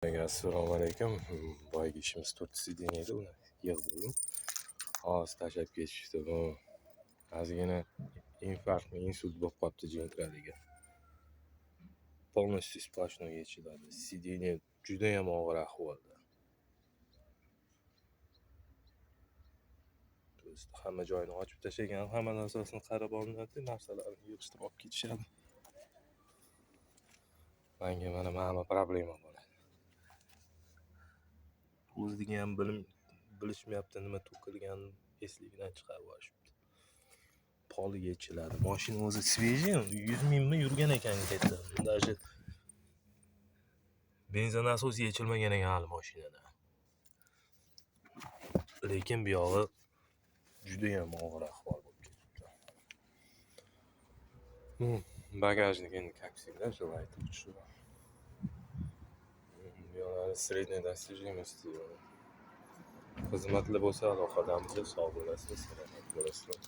Assalomu alaykum. Boyagi ishimiz to'rtta сиденье edi, uni yig'ib bo'ldim. Hozir tashlab ketishdi. Bu ozgina infarktmi, insult bo'lib qolibdi Gentraliga. Полностью сплошной yechiladi. Сиденье judayam og'ir ahvolda. То есть hamma joyini ochib tashlagan, hamma narsasini qarab olinadi, narsalarni yig'ishtirib olib ketishadi. Manga mana bu problema bo'ladi. O'ziga ham bilishmayapti, nima to'kilganini esligidan chiqarib yuborishibdi. Poli yechiladi. Mashina o'zi свежий, 100 mingmi yurgan ekan где-то. Даже бензонасос yechilmagan ekan hali mashinada. Lekin buyog'i judayam og'ir ahvol bo'lib ketibdi. Багажник endi, как всегда, желает лучшего. Bu yoqlari средней достижимости. Xizmatli bo'lsa aloqadamiz, sog' bo'lasizlar, salomat bo'lasizlar.